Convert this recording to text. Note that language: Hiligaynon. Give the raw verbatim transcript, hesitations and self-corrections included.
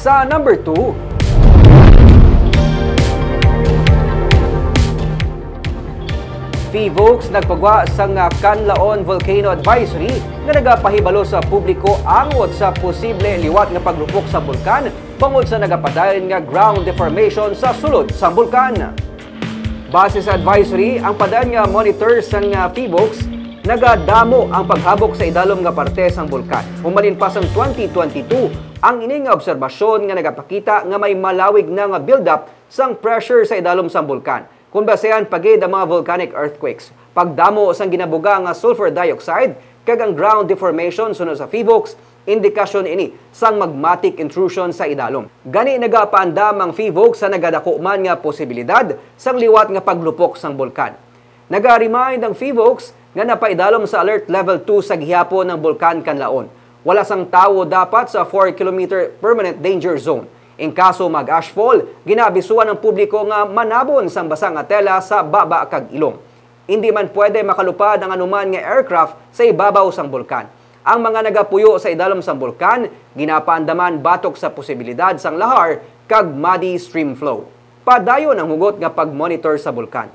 Sa number two, PHIVOLCS nagpagwa sang, ah, Canlaon Volcano Advisory nga nagapahibalo sa publiko angot sa posible liwat nga paglupok sa bulkan bangod sa nagapadayon nga ground deformation sa sulod sang bulkan. Base sa advisory, ang padayon nga monitor sang, ah, PHIVOLCS nagadamo ang paghabok sa idalom nga parte sang bulkan. Humalin pa sang twenty twenty-two, ang ini nga obserbasyon nga nagapakita nga may malawig na nga build-up sang pressure sa idalom sang bulkan. Kon basehan pa gid ang mga volcanic earthquakes, pagdamo sang ginabuga nga sulfur dioxide kag ang ground deformation suno sa PHIVOLCS, indikasyon ini sang magmatic intrusion sa idalom. Gani, nagapaandam ang PHIVOLCS sa nagadako man nga posibilidad sang liwat nga paglupok sang bulkan. Naga-remind ang PHIVOLCS nga napaidalom sa Alert Level two sa gihapon ang Bulkan Canlaon. Wala sang tawo dapat sa four kilometer permanent danger zone. In kaso mag-ashfall, ginaabisuhan ang publiko nga manabon sang basa nga tela sa baba kag ilong. Indi man pwede makalupad ang anuman nga aircraft sa ibabaw sang bulkan. Ang mga nagapuyo sa idalom sang bulkan ginapaandaman batok sa posibilidad sang lahar kag muddy stream flow. Padayon ang hugot nga pag-monitor sa bulkan.